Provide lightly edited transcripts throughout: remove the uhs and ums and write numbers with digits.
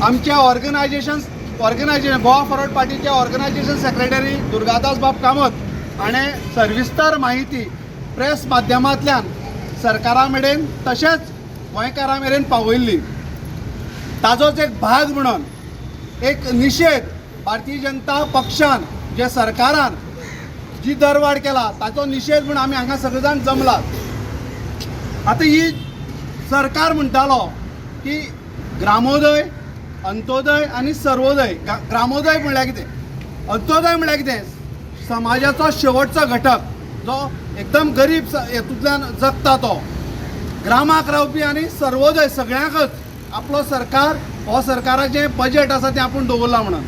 आमच्या organisation Goa forward पार्टीचे organisation secretary Durgadas बाब कामत हाणें सविस्तर माहिती प्रेस माध्यमांतल्यान सरकारा मेरेन तशेंच गोंयकारां मेरेन पावयल्ली. ताजोच एक भाग म्हणून एक निशेध भारतीय जनता पक्षान जे सरकारान जी दरवाड केला ताचो निशेध म्हूण आमी हांगा सगळे जाण जमलात. आतां ही सरकार म्हणटालो की ग्रामोदय, अंत्योदय आनी सर्वोदय. ग्रामोदय म्हणल्यार कितें, अंत्योदय म्हणल्यार कितें? समाजाचो शेवटचो घटक जो एकदम गरीब हेतूंतल्यान जगता तो ग्रामाक रावपी, आनी सर्वोदय सगळ्यांकच आपलो सरकार, हो सरकाराचें बजेट आसा तें आपूण दवरलां म्हणून.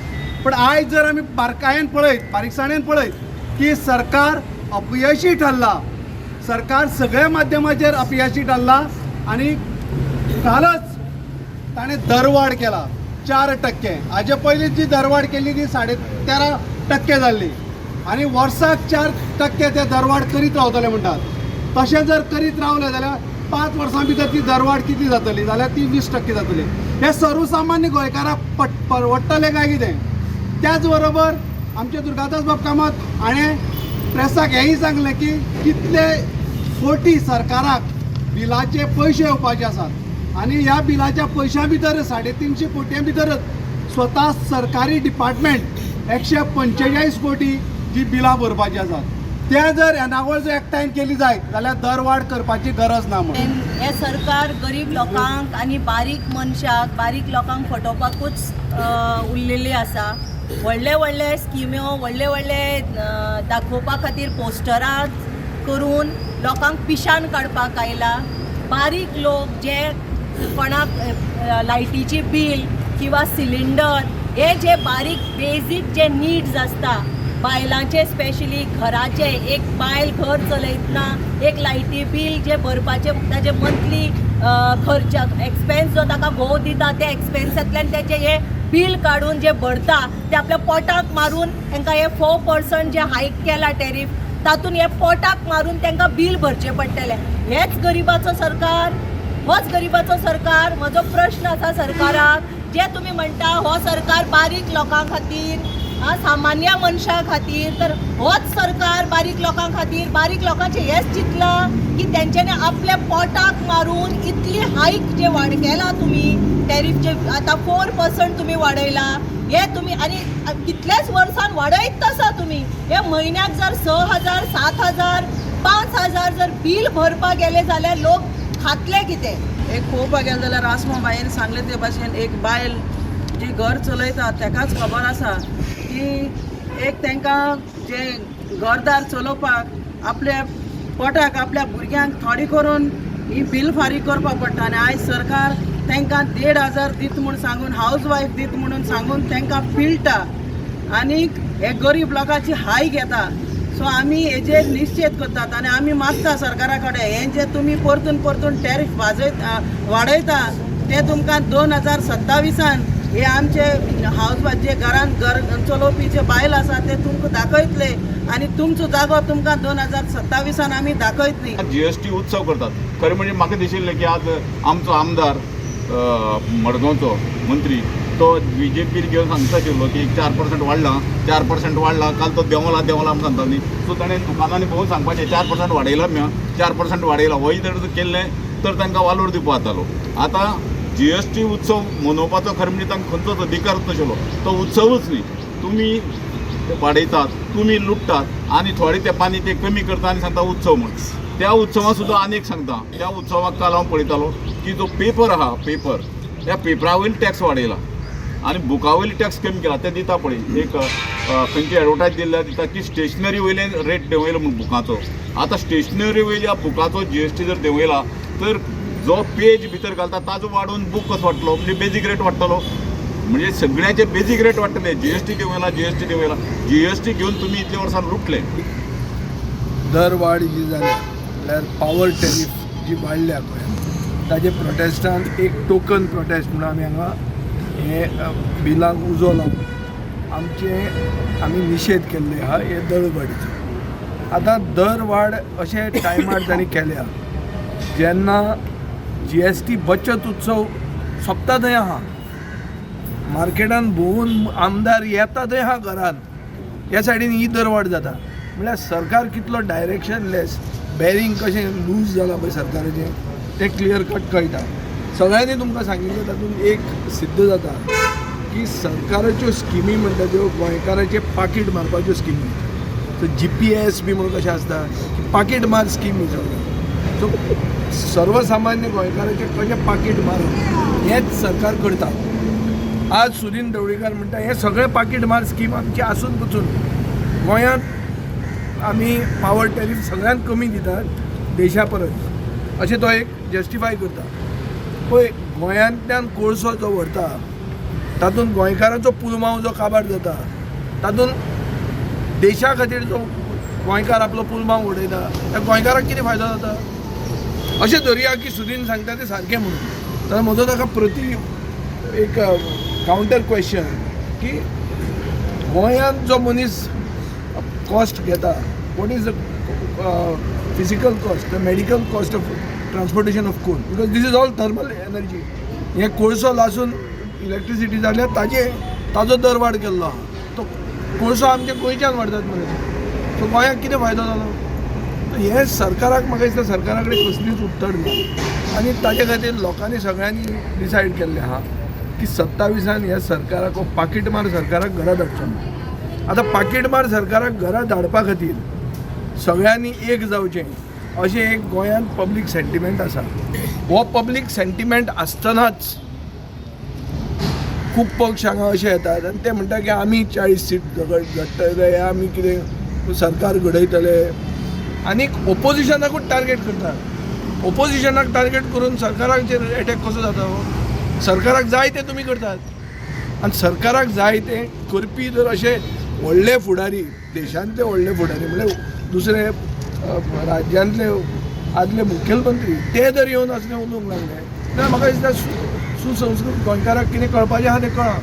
पण आयज जर आमी बारकायेन पळयत, बारीकसाणेन पळयत की सरकार अपयशी ठरला. सरकार सगळ्या माध्यमाचेर अपयशी ठरला आनी कालच ताणें दरवाड केला 4%. हाजे पयलीं जी दरवाड केल्ली ती 13.5% जाल्ली आनी वर्साक 4% ते दरवाड करीत रावतले म्हणटात. तशें जर करीत रावले जाल्यार 5 वर्सां भितर ती दरवाड कितली जातली जाल्यार ती 20% जातली. हे सर्वसामान्य गोंयकाराक परवडटलें काय कितें? त्याच बरोबर आमचे दुर्गादास बाब कामत हाणें प्रेसाक हेंय सांगलें की कितले कोटी सरकाराक बिलाचे पयशे येवपाचे आसात आनी ह्या बिलाच्या पयशां भितर 350 कोटयां भितरच स्वता सरकारी डिपार्टमेंट 145 कोटी जी बिलां भरपाची आसात, ते जर येणावळ जर एकठांय केली जायत जाल्यार दरवाड करपाची गरज ना म्हणून. हें सरकार गरीब लोकांक आनी बारीक मनशाक, बारीक लोकांक फटोवपाकूच उरलेली आसा. व्हडले व्हडले स्किम्यो, व्हडले व्हडले दाखोवपा खातीर पोस्टरां करून लोकांक पिशान काडपाक आयला. बारीक लोक जे कोणाक लायटीची बील किंवा सिलिंडर हे जे बारीक बेजीक जे निड्स आसता बायलांचे, स्पेशली घराचे, एक बायल घर चलयतना एक लायटी बील जे भरपाचे, ताजे मंथली खर्च, एक्सपेन्स जो ताका घोव दिता, त्या एक्सपेन्सांतल्यान तेजे हे बील काडून जे भरता ते आपल्या पोटाक मारून तांकां हे 4% जे हायक केला टॅरीफ, तातूंत हे पोटाक मारून तांकां बील भरचें पडटलें. हेच गरिबाचो सरकार? होच गरिबाचो सरकार? म्हजो प्रश्न आसा सरकाराक. जे तुमी म्हणटा हो सरकार बारीक लोकां खातीर, आ सामान्य मनशां खातीर, तर होच सरकार बारीक लोकां खातीर? बारीक लोकांचें हेंच चिंतलां की तेंच्यांनी आपल्या पोटाक मारून इतली हायक जे वाड केला तुमी टॅरीफ, जे आतां 4% तुमी वाडयला, हे तुमी आनी कितल्याच वर्सान वाडयत आसा तुमी. हे म्हयन्याक जर 6,000, 7,000, 5,000 जर बील भरपाक गेले जाल्यार लोक खातले कितें? एक पळोवपाक गेलें जाल्यार आसमा बायेन सांगलें ते भाशेन, एक बायल जी घर चलयता तेकाच खबर आसा की एक तांकां जे घरदार चलोवपाक, आपल्या पोटाक, आपल्या भुरग्यांक थोडी करून ही बील फारीक करपाक पडटा. आनी आयज सरकार तांकां 1,500 दित म्हूण सांगून, हावज वायफ दित म्हणून सांगून तांकां पिळटा आनीक हे गरीब लोकांची हाय घेता. सो आमी हेजेर निश्चेद करतात आनी आमी मागता सरकारा कडेन, हें जे तुमी परतून परतून टॅरीफ वाडयता ते तुमकां 2027आन हे आमचे हावज वायफ, जे घरान घर चलोवपी जे बायल आसा, ते तुमकां दाखयतले आनी तुमचो जागो तुमकां 2027आन आमी दाखयतली. जीएसटी उत्सव करतात. खरें म्हणजे म्हाका दिशिल्लें की आज आमचो आमदार मडगांवचो मंत्री तो बीजेपीर घेवन सांगता आशिल्लो की 4% वाडला, 4% वाडला. काल तो देंवला, देंवला म्हूण सांगता न्ही. सो ताणें दुकानांनी भोंवून सांगपाचें, 4% वाडयला आमी, 4% वाडयला. होय जर केल्लें तर तांकां वालोर दिवपा जातालो. आतां जीएसटी उत्सव मनोवपाचो खरें म्हणजे तांकां खंयचोच अधिकार नाशिल्लो. तो उत्सवूच न्ही. तुमी वाडयतात, तुमी लुट्टात आनी थोडे तेंपांनी ते कमी करता आनी सांगता उत्सव म्हूण. त्या उत्सवाक सुद्दां आनी एक सांगता, त्या उत्सवाक काल हांव पळयतालो की जो पेपर आहा, पेपर, त्या पेपरा वयलो टॅक्स वाडयला आनी बुका वयलो टॅक्स कमी केला. ते दिता पळय एक खंयची एडवर्टायज दिल्ल्या दिता की स्टेशनरी वयले रेट देंवयलो म्हूण बुकाचो. आतां स्टेशनरी वयल्या बुकाचो जीएसटी जर देंवयला तर जो पेज भितर घालता ताजो वाडोवन बूक कसो वाडटलो? म्हणजे बेजीक रेट वाडटलो. म्हणजे सगळ्याचे बेजीक रेट वाडटले. जीएसटी देंवयला, जीएसटी देंवयला. जीएसटी घेवन तुमी इतले वर्सां लुटले. दरवाड जी जाल्या, म्हणल्यार पावर टॅरीफ जी वाडल्या गोंयांत, ताजे प्रोटेस्टान एक टोकन प्रोटेस्ट म्हणून आमी हांगा हे बिलांक उजो लावन आमचे आमी निशेध केल्ले आहा हे दरवाडीचो. आतां दरवाड अशे टायमार तांणी केल्या जेन्ना जीएसटी बचत उत्सव सोंपता थंय आहा. मार्केटान भोंवून आमदार येता थंय आहा घरान, ह्या सायडीन ही दरवाड जाता. म्हळ्यार सरकार कितलो डायरेक्शनलेस, बॅरींग कशें लूज जालां पळय सरकाराचें, तें क्लियर कट कळटा. सगळ्यांनी तुमकां सांगिल्लें तातूंत एक सिद्ध जाता की सरकाराच्यो स्किमी म्हणटा त्यो गोंयकाराचें पाकीट मारपाच्यो स्किमी. सो GPS बी म्हणून कशें आसता की पाकीट मार स्कीम ही सगळी. सो सर्वसामान्य गोंयकाराचें कशें पाकीट मारप हेंच सरकार करता. आज सुदीन ढवळीकार म्हणटा हें सगळें पाकीट मार स्कीम आमची आसून पसून गोंयांत आमी पावर टॅरीफ सगळ्यांत कमी दितात देशा परस, अशें तो एक जस्टिफाय करता. पळय, गोंयांतल्यान कोळसो जो व्हरता तातूंत गोंयकारांचो पुलमांव जो काबार जाता, तातूंत देशा खातीर जो गोंयकार आपलो पुलमांव उडयता, त्या गोंयकाराक कितें फायदो जाता? अशें धरया की सुदीन सांगता तें सारकें म्हणून, जाल्यार म्हजो ताका प्रती एक कावंटर क्वेश्चन की गोंयांत जो मनीस कॉस्ट घेता, what is the physical cost, the medical cost of transportation of coal? Because this is all thermal energy. हे कोळसो लासून इलेक्ट्रिसिटी जाल्यार ताजे ताजो दरवाड केल्लो आहा. तो कोळसो आमच्या गोंयच्यान व्हरतात मरे, सो गोंयाक कितें फायदो जालो? हें सरकाराक म्हाका दिसता सरकारा कडेन कसलीच उत्तर ना आनी ताजे खातीर लोकांनी सगळ्यांनी डिसायड केल्लें आहा की 27 ह्या सरकाराक, हो पाकीटमार सरकाराक घरा धाडचो ना. आतां पाकीटमार सरकाराक घरा धाडपा खातीर सगळ्यांनी एक जावचें अशें एक गोंयांत पब्लीक सेंटिमेंट आसा. हो पब्लीक सेंटिमेंट आसतनाच खूब पक्ष हांगा अशे येतात आनी ते म्हणटा की आमी 40 सीट घडटले, आमी कितें सरकार घडयतले आनी ओपोजिशनाकूच टार्गेट करतात. ओपोजिशनाक टार्गेट करून सरकाराचेर एटॅक कसो जाता हो? सरकाराक जाय तें तुमी करतात आनी सरकाराक जाय तें करपी जर अशे व्हडले फुडारी, देशांतले व्हडले फुडारी, म्हणल्यार दुसरे राज्यांतले आदले मुखेलमंत्री, ते जर येवन असले उलोवंक लागले जाल्यार म्हाका दिसता सुसंस्कृत गोंयकाराक कितें कळपाचें आहा तें कळ्ळां.